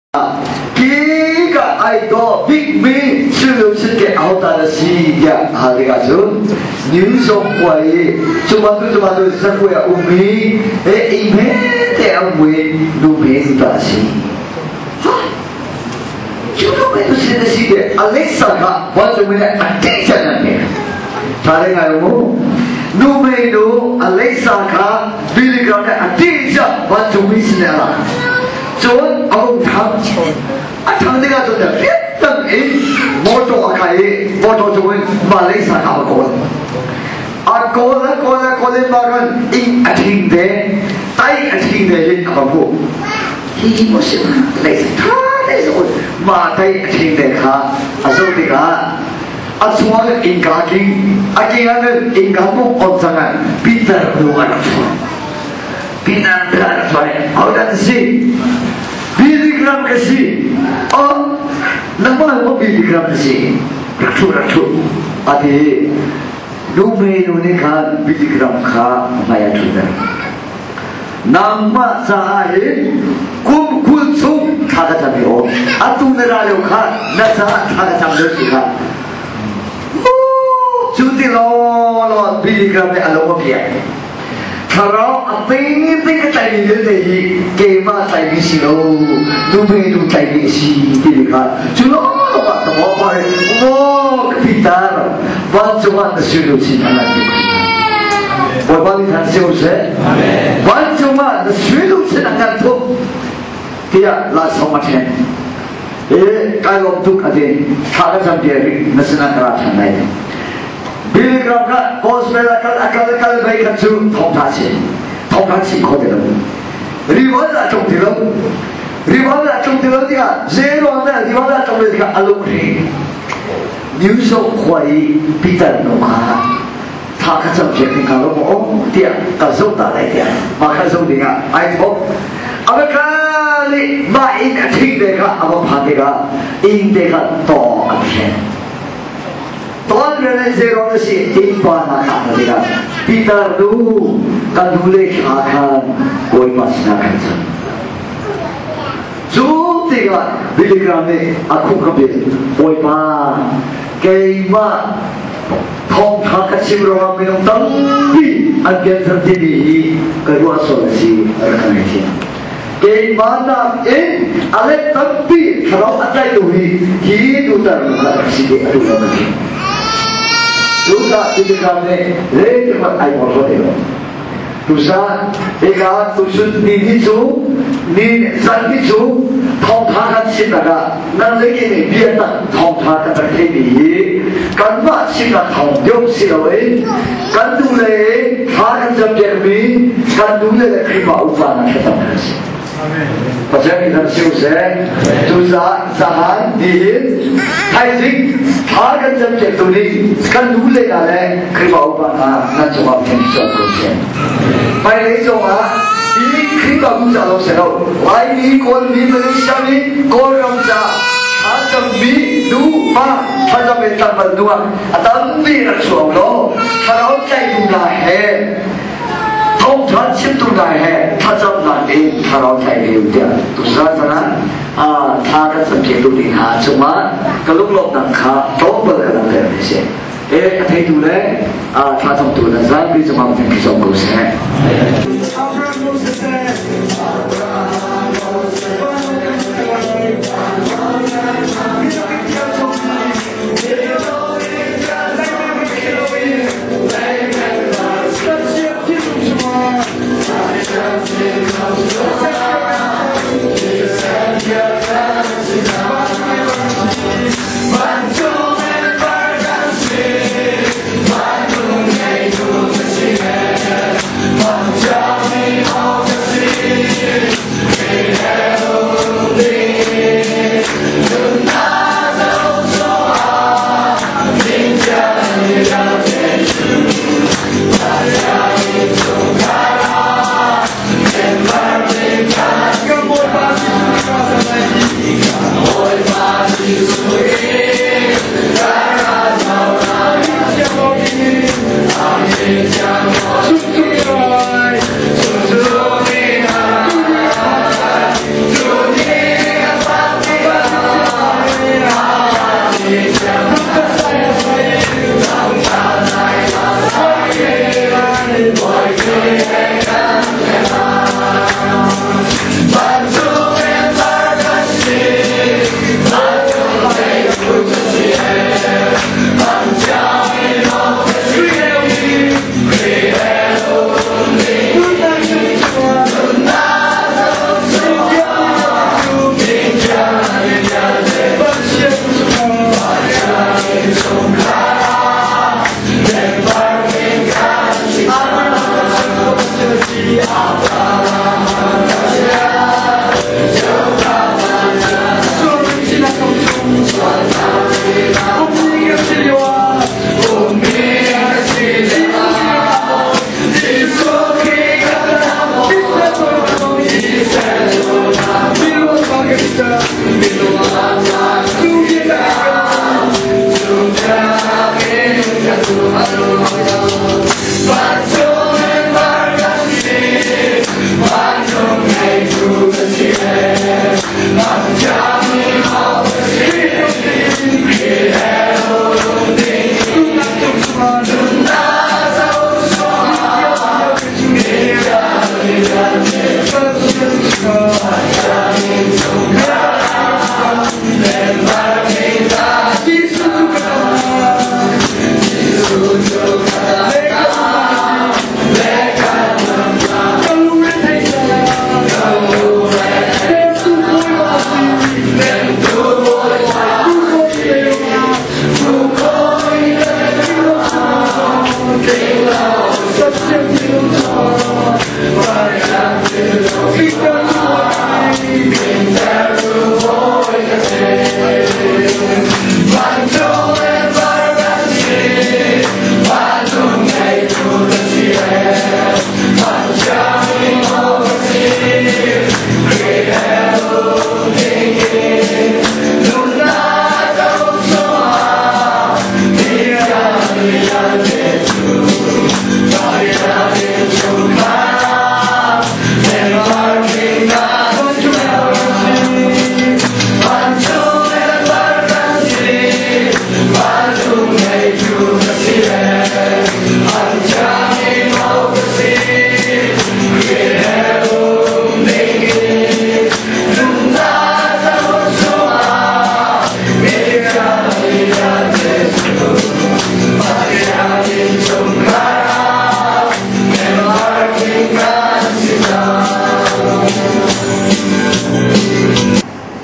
Khi ka ai dawh bikmi sulum ke ahodah na si tiah hal tikah cun New Song khua i cumatu cumatu zakuai a ummi he inn he te a ummi nu hme nu ta a si. Cu nu hme tu sin na si te Alexa kha vancung in a ṭih can an pek. Ṭha le ngai mu. Nu hme nu Alexa kha Billy Graham nih a ṭih ca vancung mi sin a lak. Cun a hung ṭhang. A ṭhang tikah cun riantam in motor a kai i motor cung in Malaysia kha a kawl. A kawl a kawl a kawl in mah khan inn a ṭhing ve, tai a ṭhing ve hin a va hmuh. Hi maw si lei ṭha te si mah tai a ṭhing ve kha a zoh tikah a chungah innka king a king ah khan innka muk on cang ah Peter nu a rak chuak. Peter a rak chuak hodah na si? Billy Graham ka si. Oh, nangmah maw Billy Graham na si? Rak ṭhu, rak ṭhu. A ti. Nu me nu nih khan Billy Graham kha hmai a ṭhutter. Nangmah caah hin kum 20 chung thla ka cam i aw. Atu na ra lio kha na caah thla ka cam lio si kha. Cu ti law law Billy Graham nih a lo a piak. Thlarau a pingping ka tlaimi vialte hi keimah tlaimi si lo, nu nu tlaimi a si ti kha cu lawng ah ka maw pa maw ka pitar vancung ah na sui chin a lan Bawipa nih than si seh. Vancung ah na sui chin a kan thup tiah la song a then. E kai lawm tuk a ti thla ka cam bia na sinah ka ra than lai. Billy Graham kha gospel a kal a kal a kal mei khat cu thawngtha si thawngtha chim kho ti lo rival a tlung ti lo rival a tlung ti lo tikah zei ruang dah rival a tlung tikah a lungre New South khua i Peter nu kha tha kha cam piak ding kha lo maw tiah ka zoh ta lai tiah mah kha zoh ding ah ai thawk a va kal i mah inn a ṭhing te kha a va phan tikah inn te kha taw an hren Tuan zei ruang na si innpa hna kha na tikah Peter nu kan nu le thla khan Bawipa sinah khan cang. Cu tikah Billy Graham nih a khuk a bil Bawipa keimah thawngtha ka chim ruangah minung tampi an pianthar timi hi ka ruah sual a si a rak ka ngaithiam. Keimah nakin a let tampi thlarau a tlaitu hi hi tutan kha rak si te a duh lo a ti. Cucaah Tilika nih zeitikhmanh ai porhlawt lo. Tusa hika tuchun ni ni cu ni zan ni cu thawngtha kan chimnak ah nan le ke nih bia tak thawngtha kan rak theimi hi kanmah chimnak thawng deuh si loin kan nu le thla kan campiakmi kan nu le le Khrihfa upa hna thlacam kan si. Pathian nih kan si seh. Cucaah zahan nihin thaizing thla kan campiak tu nih kan nu le hna le Khrihfa upa hna nan cungah Pathian nih ko seh. Hmailei zongah hi Khrihfa bu ca lo si lo Laimi, Kawlmi, Malaysia mi, Kawlram ca thla cammi nu pa thlacam in tlangval nu ah a tampi rak chuak law thlarau tlaitu hna he thawngtha chimtu hna he thlacamnak in thlarau tlai ve u tiah tuzan zan ah thla kan campiaktu ding hna cungah ka lunglawmhnak kha tlawmpal ka langhter mi si e a theitu le thla camtu na zapi cungah kan ki ko seh.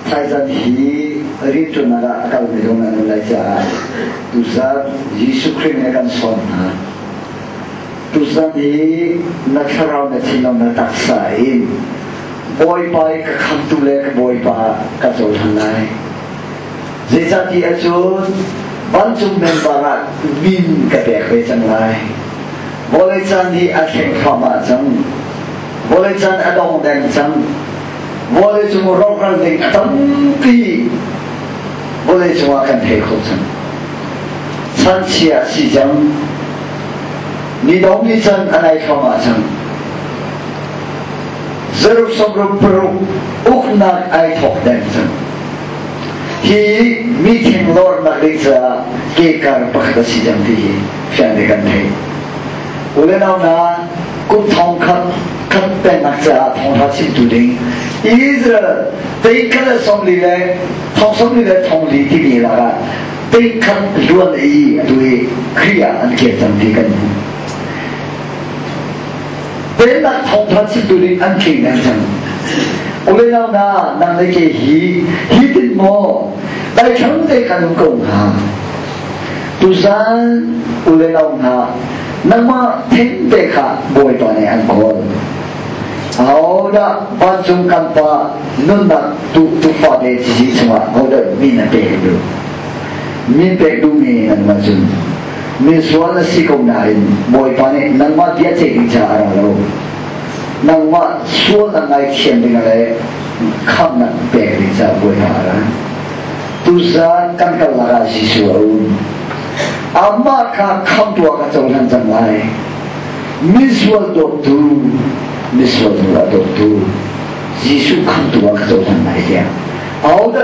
Thaizan hi rianṭuannak ah a kalmi zong an um lai caah tuzan Jesuh Khrih nih a kan sawm hna. Tuzan hi na thlarau na thinlung na taksa in Bawipa i ka khamtu le ka Bawipa ka cohlan lai. Zeicahtiah cun vancung member ah min ka pek ve cang lai. Vawlei caan hi a thleng thluahmah cang. Vawlei caan a dong deng cang. Vawlei cung rawkral ding a tampi vawlei cungah kan thei kho cang. Chanchia si cang. Ni dong ni can a nai thluahmah cang. Zaruk sawmruk paruk uknak ai thawk deng cang. Hi meeting lornak ding caah kekar pakhat a si cang ti hi fiang te kan theih. Ule nau hna, kum thong khat khat pennak caah thawngtha chimtu ding Israel teikhat le 40 le thong 40 le thong li timi lakah teikhat luan i atu i Khrih ah an kir cang ti kan hmuh. Pennak thawngtha chimtu ding an tling deng cang. Ule nau hna, nang le ke hi hi tin maw daithlang te kan um ko hnga? Tuzan ule nau hna, nangmah theng te kha Bawipa nih an kawl. Ahodah vancung kan Pa nunnak tu tufa te cici chungah ahodah min a pek duh? Min pek duhmi nangmah cun misual na si ko nain Bawipa nih nangmah bia ceih ding caah a ra lo. Nangmah sual na ngaithiam ding le khamhnak pek ding caah Bawipa a ra. Tuzan kan kal lakah Jesuh a um. Amah kha khamtu ah ka cohlan cang lai. Misual dawttu, misual nu a dawttu, Jesuh khamtu ah ka cohlan lai tiah. Ahodah